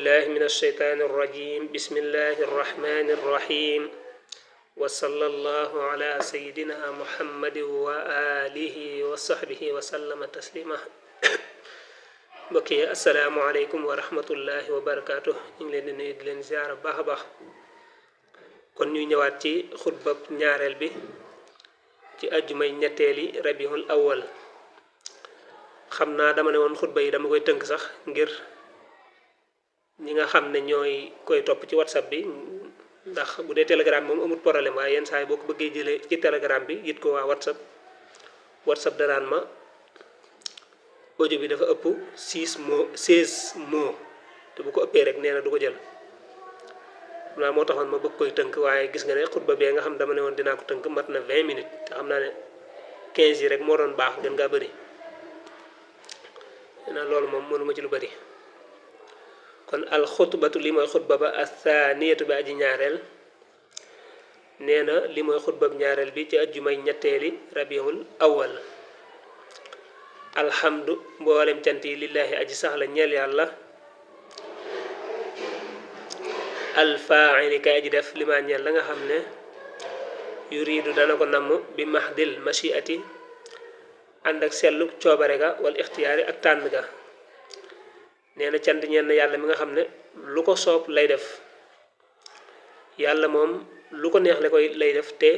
بالله من الشيطان الرجيم بسم الله الرحمن الرحيم وصلى الله على سيدنا محمد وآله وصحبه وسلم تسليما بكي السلام عليكم ورحمة الله وبركاته ñu ngi leen di nuyu di leen ziara baax a baax kon ñu ñëwaat ci xutba ñaareel bi ci ajjumay ñetteeli rabiul awal xam naa dama ne woon xutba yi dama koy tënk sax ngir ñi nga xam ne ñooy koy topp ci whatsapp bi ndax bu dee telegram moom amul problème waaye yenn saa yi boo ko bëggee jëlee ci telegram bi yit ko waa whatsapp danaan ma audio bi dafa ëpp 16 mots te bu ko ëppee rek nee na du ko jël naa moo taxoon ma bëgg koy tënk waaye gis nga ne xutba bee nga xam dama ne woon dinaa ko tënk mat na 20 minutes te xam naa ne 15 yi rek moo doon baax gën ngaa bëri na loolu moom mënuma ci lu bëri kon al xutbatu li mooy xutba ba athaniyatu bi aji ñaareel nee na li mooy xutbab ñaareel bi ci ajjumay ñetteeli rabiul awal alhamdu mboolem cant yi lillahi aji sax la ñeel yàlla alfaili kay aji def li ma ñeel la nga xam ne yuridu dana ko namm bi mahdil mashiati ànd ak sellu coobare ga wal ixtiyaari ak tànn ga nee na cant ñeen na yàlla mi nga xam ne lu ko soob lay def yàlla moom lu ko neex lay def te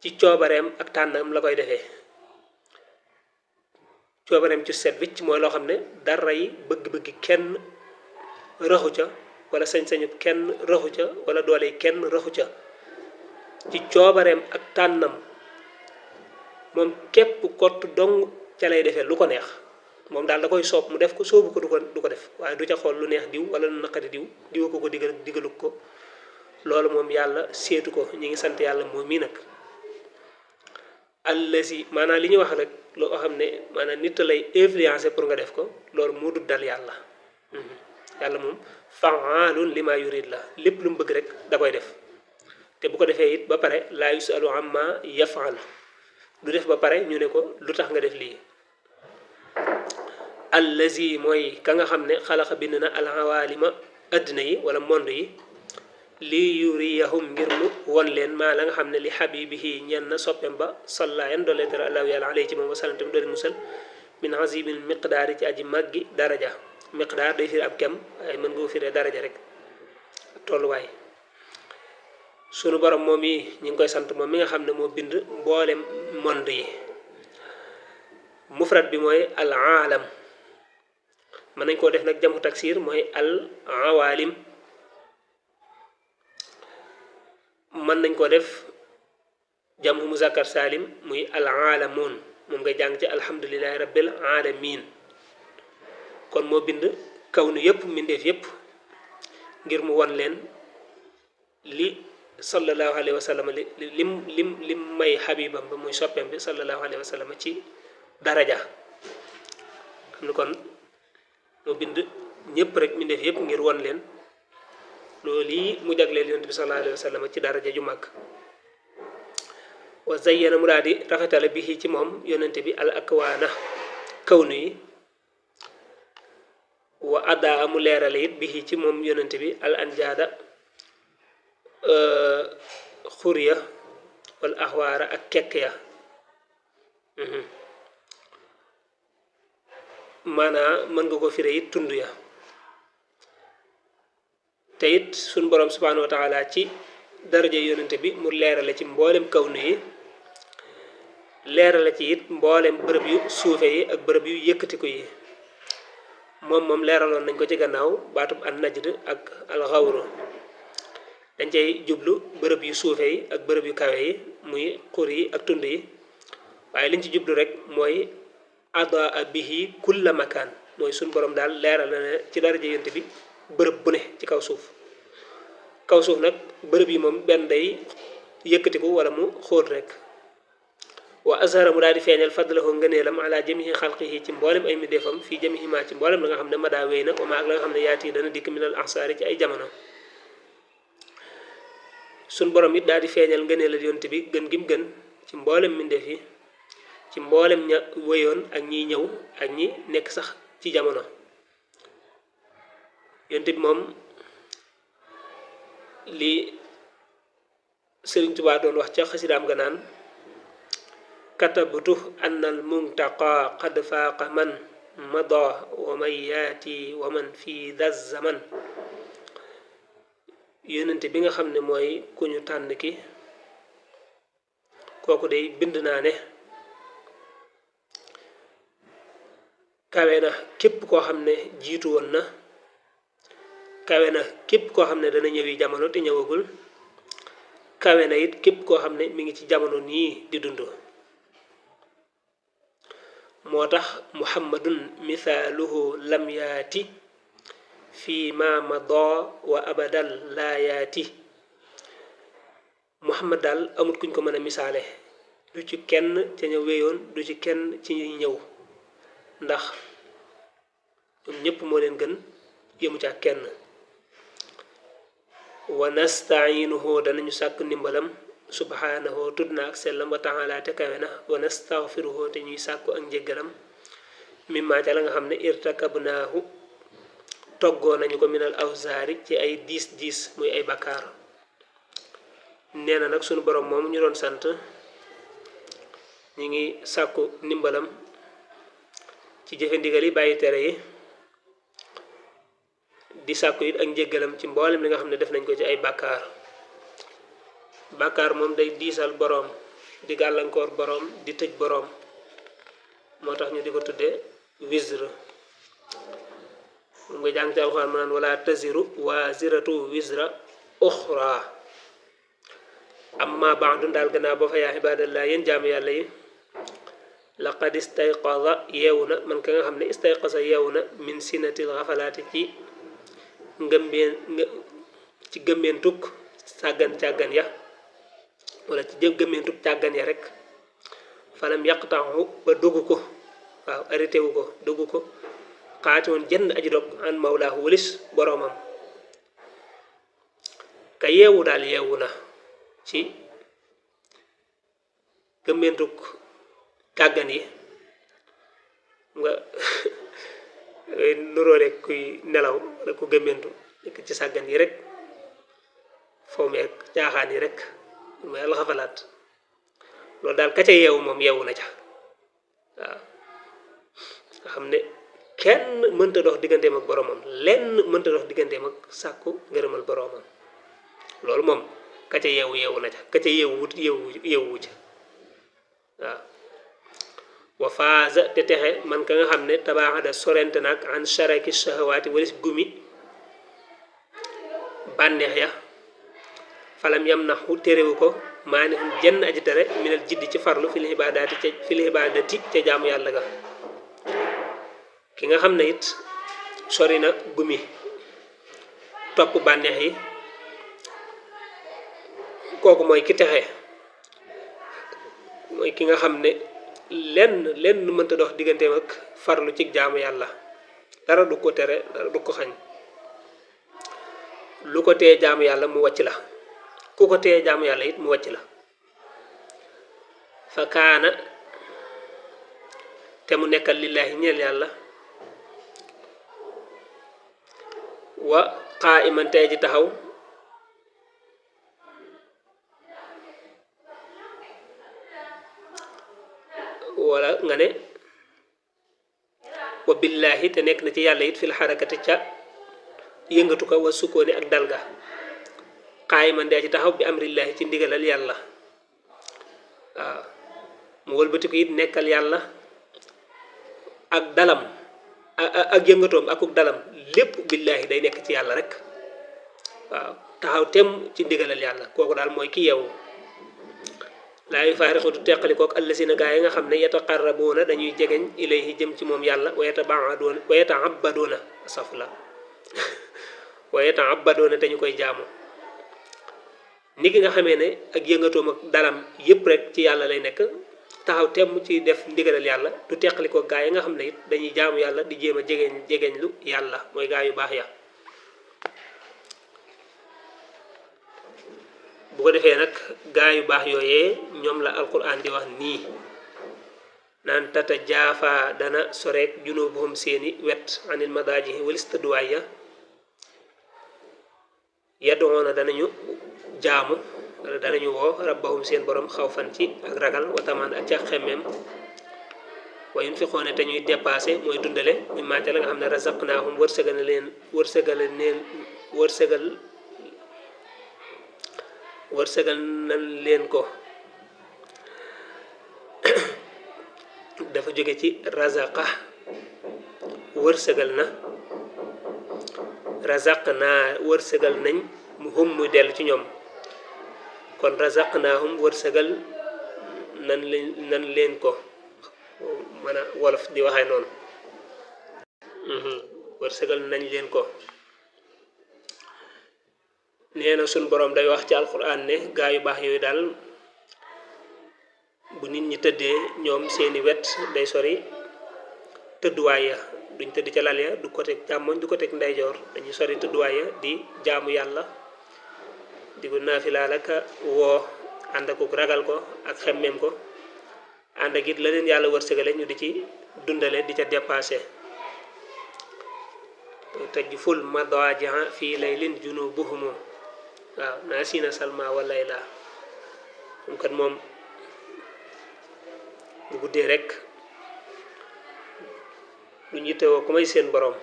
ci coobareem ak tànnam la koy defee coobareem ci set wicc mooy loo xam ne dara yi bëgg-bëgg kenn raxu ca wala sañ-sañu kenn raxu ca wala doole yi kenn raxu ca ci coobareem ak tànnam moom képp kott dong ca lay defee lu ko neex moom daal da koy soob mu def ko soobu ko du ko def waaye du ca xool lu neex diw wala lu naqari diw ko digal digalu ko loolu moom yàlla seetu ko ñi ngi sant yàlla moom mii nag allasi maanaam li ñuy wax rek loo xam ne maanaam nit lay influencer pour nga def ko loolu moo du dal yàlla yàlla moom fa'aalun lima yurid la lépp lu mu bëgg rek da koy def te bu ko defee it ba pare laa yusalu amma yaf'al du def ba pare ñu ne ko lu tax nga def lii allazi mooy ka nga xam ne xalaqa bind na alawaalima addina yi wala monde yi li yuriyahum ngir mu won leen maa la nga xam ne li habibihi ñen na soppem ba sallayan doole tere allahu yàlla alayhi ci moom wasalam tam doole musal min azimin miqdaari ci aji màggi daraja miqdaar day firi ab kem waaye mën nga firee daraja rek tolluwaay sunu borom moom yi ñu ngi koy sant moom mi nga xam ne moo bind mboolem monde yi mufrad bi mooy al aalam mën nañ koo def nag jamu taksir mooy al awalim mën nañ koo def jamu muzakkar salim muy al aalamun moom ngay jàng ci alhamdulillahi rabbil alamin kon moo bind kawnu yépp mbindeef yépp ngir mu won leen li sallallahu alayhi wa sallam lim may xabibam ba muy soppeem bi sallallahu alayhi wa sallam ci daraja xam ni kon moo bind ñëpp rek mbindeef yépp ngir won leen loolu yi mu jagleel yonent bi sallallahu alayhi wa sallam ci daraja ju mag wa zayyana mu daal di rafetale bi ci moom yonent bi al akwaana kawnu yi wa addaa mu leerale it bi ci moom yonent bi al anjaada xurya wal axwaara ak kekk ya maanaa mën nga ko firé it tund ya te it suñ boroom subhaanahu wa taala ci daraja yonent bi mu leerale ci mboolem kawnu yi leerale ci it mboolem bërëb yu suufe yi ak bërëb yu yëkkatiku yi moom leeraloon nañ ko ci gannaaw baatub an najd ak al xawru dañ cay jublu bërëb yu suufe yi ak bërëb yu kawe yi muy xur yi ak tund yi waaye liñ ci jublu rek mooy adaa bihi kulla makaan mooy suñ borom daal leeral na ne ci daraja yonent bi bërëb bu ne ci kaw suuf nag bërëb yi moom benn day yëkkatiku wala mu xóot rek wa azhara mu daal di feeñal fadlahu ngëneelam ala jamihi xalqihi ci mboolem ay middeefam fii jamihi ma ci mboolem la nga xam ne ma daa wéy na oma ak la nga xam ne yaati dana dikk minal ahsaari ci ay jamono suñ borom it daal di feeñal ngëneelal yonent bi gën gim gën ci mboolem mindeef yi ci mboolem ña wéyoon ak ñiy ñëw ak ñi nekk sax ci jamono yonent bi moom li Sëriñ Tuubaa doon wax ca xasidaam ga naan katabtu anna al muntaqa qad faaqa man mada wa man yaati wa man fi da zaman yonent bi nga xam ne mooy ku ñu tànn ki kooku day bind naa ne kawe na képp koo xam ne jiitu woon na kawe na képp koo xam ne dana ñëwi jamono te ñëwagul kawe na it képp koo xam ne mi ngi ci jamono nii di dund moo tax muhammadun mithaaluhu lam yaati fi ma mada wa abadal laa yaati muhammad daal amut kuñ ko mën a misaale du ci kenn ca ña wéyoon du ci kenn ci ñuy ñëw ndax ñoom ñépp moo leen gën yëmu ca kenn wa nastainuhu danañu sàkk ndimbalam subhanahu tudd na ak sellam wa taala te kawe na wa nastaghfiruhu te ñuy sàkku ak njéggalam mimma ca la nga xam ne irtakabnaahu toggoo nañu ko minal awzaari ci ay diis muy ay bakkaar nee na nag sunu borom moom ñu doon sant ñi ngi sàkku ndimbalam ci jëfe ndigal yi bàyyi tere yi di sàkku it ak njéggalam ci mboolem li nga xam ne def nañ ko ci ay bàkkaar bàkkaar moom day diisal boroom di gàllankoor boroom di tëj boroom moo tax ñu di ko tudde wisre mu nga jàng ci alxuraan mu naan wala taziru waaziratu wisra uxra amma ba'du daal gannaaw ba fa yaa ibaadallah yéen jaamu yàlla yi laqad istayqaza yeewu na man ka nga xam ne istayqaza yeewu na min sinatil xafalaati ci gëmmeen tukk càggan ya wala ci gëmmeen tukk càggan ya rek falam yaqtahu ba dugg ko waaw arrêté wu ko dugg ko xaati woon jenn aji dog an mawlaahu walis boroomam ka yeewu daal yeewu na ci gëmmeen tukk càggan yi nga nuroo rek kuy nelaw wala ku gëmmentu nekk ci sàggan yi rek foo meeg caaxaan yi rek mooy alxafalaat loolu daal ka ca yeewu moom yeewu na ca waaw nga xam ne kenn mënta dox digganteem ak boroomam lenn mënta dox digganteem ak sàkku ngërëmal boroomam loolu moom ka ca yeewu na ca ka ca yeewu ca waaw wa faaza te texe man ka nga xam ne tabaaxada sorente nag an sharaki shahawaati walis gumi bànneex ya falam yam naxu téréwu ko maa ne jenn aji tere minal jiddi ci farlu fil ibaadati ca jaamu yàlla ga ki nga xam ne it sori na gumi topp bànneex yi kooku mooy ki texe mooy ki nga xam ne lenn mënta dox digganteem ak farlu ci jaamu yàlla dara du ko tere dara du ko xañ lu ko tee jaamu yàlla mu wàcc la ku ko tee jaamu yàlla it mu wàcc la fa kaana te mu nekkal lillaahi ñeel yàlla wa qaa'iman tey ji taxaw wala nga ne wa billaahi te nekk na ci yàlla it fil xarakati ca yëngatu ko wa sukkooni ak dalga qaa'iman dee ci taxaw bi amrillaahi ci ndigalal yàlla waaw mu wëlbatiku it nekkal yàlla ak dalam ak yëngatoom akuk dalam lépp billaahi day nekk ci yàlla rek waaw taxaw tem ci ndigalal yàlla kooku daal mooy ki yeewu laa yufaariqu du teqalikook allasina gaa yi nga xam ne yataqarrabuuna dañuy jegeñ ilayhi jëm ci moom yàlla wa yata'abbaduuna asafla wa yata'abbaduuna te ñu koy jaamu ni ki nga xamee ne ak yëngatoom ak dalam yépp rek ci yàlla lay nekk taxaw temm ci def ndigalal yàlla du teqalikook gaa yi nga xam ne it dañuy jaamu yàlla di jéem a jegeñ lu yàlla mooy gaa yu baax ya bu ko defee nag gaa yu baax yooyee ñoom la alquran di wax nii naan tata jaafa dana soreek junubuhum seeni wet anil madaajihi walis tëdduwaay ya yad'una danañu jaamu wala danañu woo rabbahum seen borom xawfan ci ak ragal wa tamaan ak ca xemmem wa yunfiquna te ñuy dépassé mooy dundale mi maate la nga xam ne razaqnaahum wërsëgal nañ leen ko dafa jóge ci razaqa wërsëgal na razaqnaa wërsëgal nañ mu hum muy dellu ci ñoom kon razaqnaahum wërsëgal nan leen ko mën a wolof di waxee noonu wërsëgal nañ leen ko nee na suñ boroom day wax ci alquran ne gaa yu baax yooyu daal bu nit ñi tëddee ñoom seeni wet day sori tëdduwaay ya duñ tëdd ca lal ya du ko teg càmmoñ du ko teg ndeyjoor dañuy sori tëdduwaay ya di jaamu yàlla di ko naafilaal ak woo ànd ak ragal ko ak xemmeem ko ànd ak it la leen yàlla wërsëgale ñu di ci dundale di ca dépassé tajful madaaji'a fii laylin junubuhum waaw naasina salma wa layla moom kat moom bu guddee rek lu ñu teewoo ku may seen borom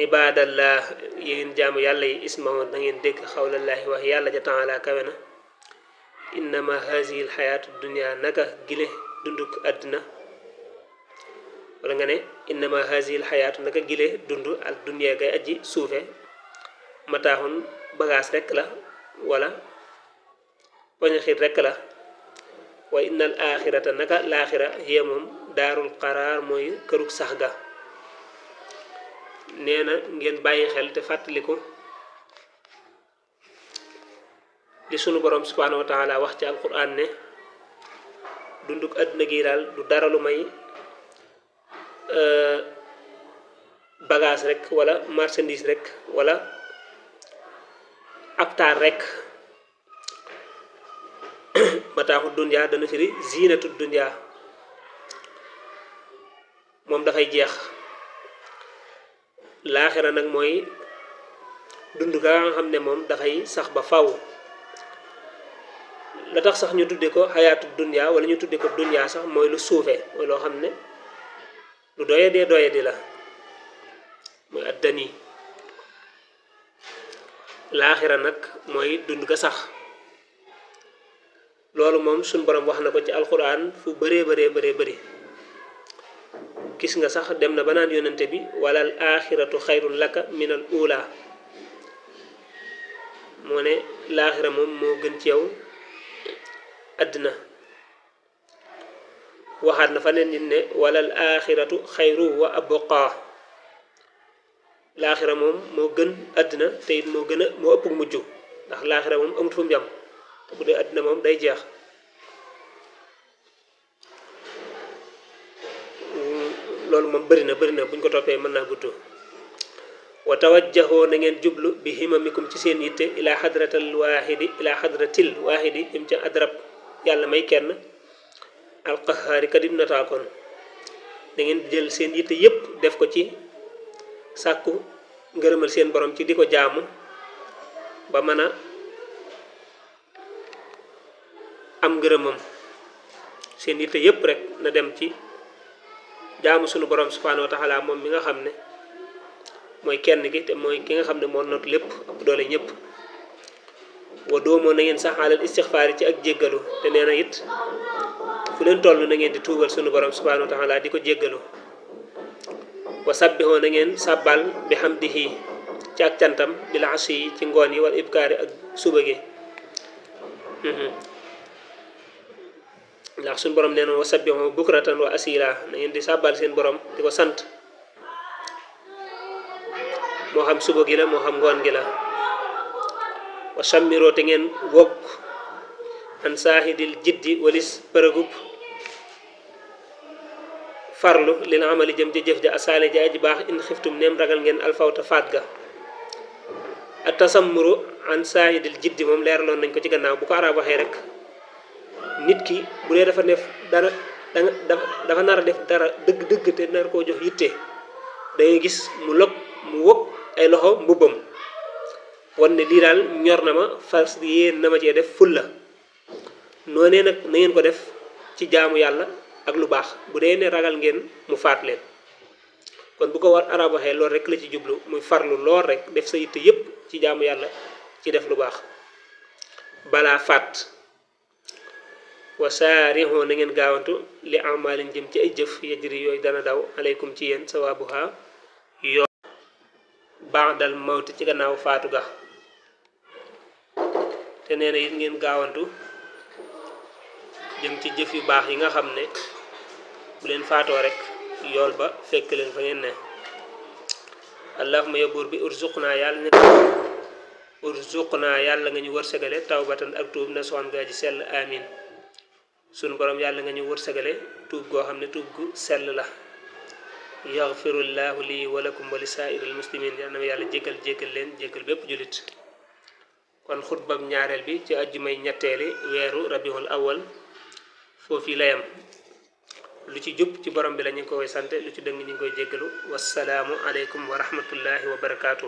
ibadallah yéen jaamu yàlla yi ismahoon na ngeen dégg xawlallaahi wax yàlla ja taala kawe na innama hazihi alxayaatu dunia naka gile dunduk àddina wala nga ne innama hazihi alxayaatu naka gile dund al dunia gay aji suufe mataaxun bagaas rek la wala poñaxit rek la wa inna al axirata naka laaxira hiya moom daarul qaraar mooy kërug sax ga nee na ngeen bàyyi xel te fàttaliku li sunu borom subhanahu wa taala wax ci alquran ne dunduk àdduna gi daal du dara lu may bagage rek wala marchandise rek wala ab taar rek mataaxu dunya dana firi ziinatu dunya moom dafay jeex laaxira nag mooy dund ga nga xam ne moom dafay sax ba faw la tax sax ñu tudde ko xayaatu dunya wala ñu tudde ko dunya sax mooy lu suufe mooy loo xam ne lu doyadi la mooy addani laaxira nag mooy dund ga sax loolu moom suñ borom wax na ko ci alquran fu bëree bëri gis nga sax dem na ba naan yonente bi wala al axiratu xayrun laka min al ula moo ne laaxira moom moo gën ci yow àddina waxaat na fa ne nit ne wala al axiratu xayru wa abqa laaxira moom moo gën àddina te it moo ëpp mujj ndax laaxira moom amut fu mu jam te bu dee àddina moom day jeex loolu moom bëri na buñ ko toppee mën naa gudd wa tawajjahoo na ngeen jublu bi himamikum ci seen yitte ila hadratil waahidi jëm ca adrab yàlla may kenn alqahaari kadim nataakoon da ngeen jël seen yitte yépp def ko ci sàkku ngërëmal seen borom ci di ko jaamu ba mën a am ngërëmam seen yitte yépp rek na dem ci jaamu sunu borom subhanahu wa taala moom mi nga xam ne mooy kenn gi te mooy ki nga xam ne moo not lépp ëpp doole ñëpp wa doomoo na ngeen sax alal istixfaar yi ci ak jéggalu te nee na it fu leen toll na ngeen di tuubal sunu borom subhanahu wa taala di ko jéggalu wa sabbihoo na ngeen sàbbal bi hamdihi ci ak cantam bil ashi yi ci ngoon yi wala ibkaari ak suba gi ndax suñu borom nee na wa sabbihu bukratan wa asila na ngeen di sàbbal seen borom di ko sant moo xam suba gi la moo xam ngoon gi la wa sammiroo te ngeen wogg an saahidil jiddi walis përëgub farlu li na amali jëm ci jëf ja asaale ja aji baax in xiftum neem ragal ngeen alfawta faat ga ak tasammuru an saahidil jiddi moom leeraloon nañ ko ci gannaaw bu ko arab waxee rek nit ki bu dee dafa def dara dafa nar a def dara dëgg te nar koo jox yitte da ngay gis mu wëg ay loxo mbubbam wan ne lii daal ñor na ma fas yéen na ma cee def fulla noonee nag na ngeen ko def ci jaamu yàlla ak lu baax bu dee ne ragal ngeen mu faat leen kon bu ko war arab waxee loolu rek la ci jublu muy farlu lool rek def sa yitte yépp ci jaamu yàlla ci def lu baax balaa faat wa saarixoo na ngeen gaawantu li amaalin jëm ci ay jëf yajri yooyu dana daw aleykum ci yéen sawaabuha yoo baadal mawti ci gannaaw faatu ga te nee na it ngeen gaawantu jëm ci jëf yu baax yi nga xam ne bu leen faatoo rek yool ba fekk leen fa ngeen ne allahumma ya buur bi urzuqnaa yàlla nga ñu wërsëgale tawbatan ak tuub na soxan gaa ji sell amin sunu borom yàlla nga ñu wërsëgale tuub goo xam ne tuub gu sell la yaxfirullahu lii wa lakum wa li saa'iril muslimin yal na ma yàlla jéggal leen jéggal bépp jullit kon xutbab ñaareel bi ci ajjumay ñetteeli weeru rabiul awal foofu la yam lu ci jub ci borom bi la ñu ngi koy sante lu ci dëng ñu ngi koy jéggalu wassalaamu aleykum wa rahmatullahi wa barakaatu